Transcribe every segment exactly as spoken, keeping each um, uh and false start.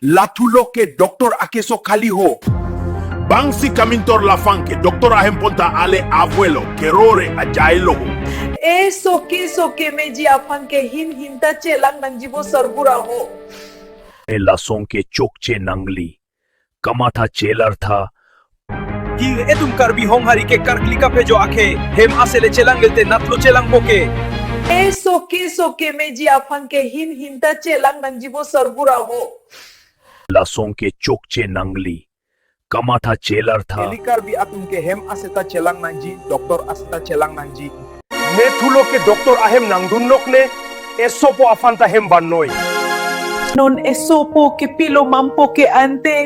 Lathulo ke doctor akeso khali ho. Bangsi kamintor laphang ke doctor ahem ponta ale avelo kerore ajailo ho. Eso ke so kemeji aphan ke hin hinta chelang nangjibo sarbura ho. E lasong ke chokche nangli. Kamatha chelartha. Ki etum Karbi Honghari ke karkli kaphejo akhe hem ase le chelang gelte natlo chelangpo ke. Eso ke so kemeji aphan ke hin hinta chelang nangjibo sarbura ho. Lasong ke chokche nangli. Kamatha chelartha. Eli Karbi atum ke hem aseta chelang nangji, doctor aseta chelang nangji. Nethulo ke doctor ahem nangdun nok ne, esopo aphanta hem vannoi. Non esopo ke pilo mampo ke ante.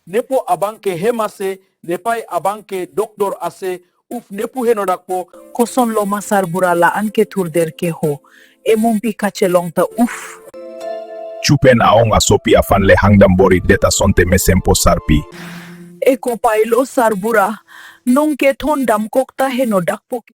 Nepo abang ke hem ase, nepei abang ke doctor ase, uf nepu henodakpo. Kosonlo ma sarbura la-an ke thurder ke ho. Emumpi kachelong ta uf. Chupen aong asopi aphan le hangdam bor-idet asonte mesempo sarpi. Eko pailo sarbura. Nong ke thondam kok ta henodakpo.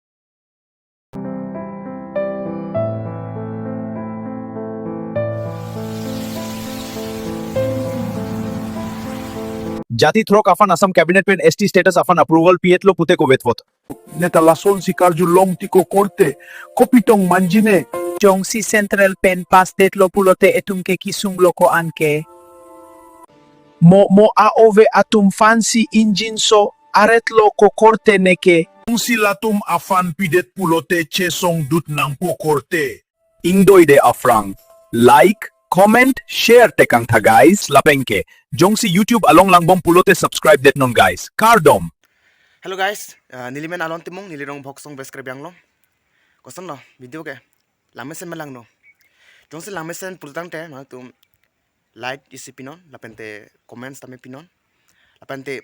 Jati throk aphan Assam Cabinet pen S T status aphan approval pietlo pute kovetpot. Neta lasonsi karjulong tiko korte, kopitong manjine. Jongsi central pen pass detlo pulote etum ke kisunglo ko-an ke. Mo mo a-ove atum aphansi injinso aretlo ko korte neke. Jongsi latum aphan pidet pulote chesong dut nangpo korte. Ingdoide aphrang, like, comment, share tekangtha guys. Lapen ke, jongsi YouTube along langbom pulote subscribe detnon guys. Kardom. Hello guys, uh, neli men Alon Timung, neli rong Bhoksong West Karbi Anglong. Kosonlo video ke, langmesen melangno. Jongsi langmesen pulotangte, nangtum like isi pinon, lapente comments tame pinon. Lapente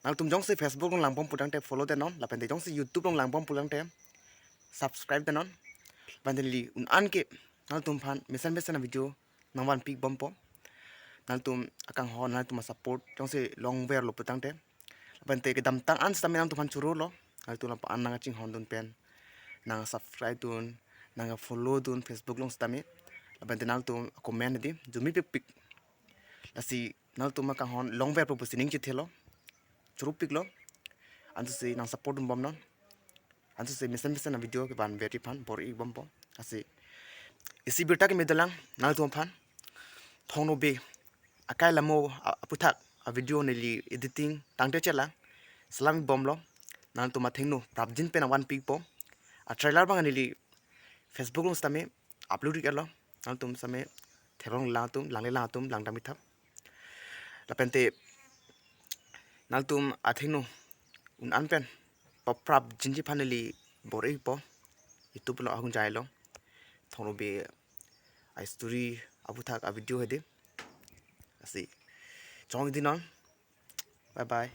nangtum jongsi Facebook along langbom pulotangte follow detnon, lapente jongsi YouTube along langbom pulotangte subscribe detnon. Lapente neli un-an ke nangtum aphan mesen mesen a-video nangvanpik bompo. Nangtum akanghon, nangtum a-support jongsi longverlo pulotangte, lapente kedamtang an sitame nangtum aphan chorolo. Nangtum lapu-an nangkachinghon dun pen, nang subscribe dun, nang follow dun Facebook along sitame. Lapente nangtum comment di, jumi pikpik. Lasi nangtum akanghon longverpo pusi ning chethelo. Chorupiklo. Ansi nang support dun bomnon. Ansi mesen mesen a-video kevanverji aphan bor-i bompo. Lasi isi birta keme dolang nangtum aphan. Thongno be akai lamo a-, aphuthak a-video neli editing tangte chelang. Selam bomlo. Nangtum athengno prapjin pen nangvanpikpo. A-trailer abang neli Facebook along sitame upload iklo. Nangtum sitame theklong lang atum, langle lang atum, langdam mithap. Lapente nangtum athengno un-an pen paprapjinji aphan neli bor-ipo. YouTube along ahung jailo. Thongno be a-story aphuthak a-video hedi. Lasi chongdinon. Bye bye.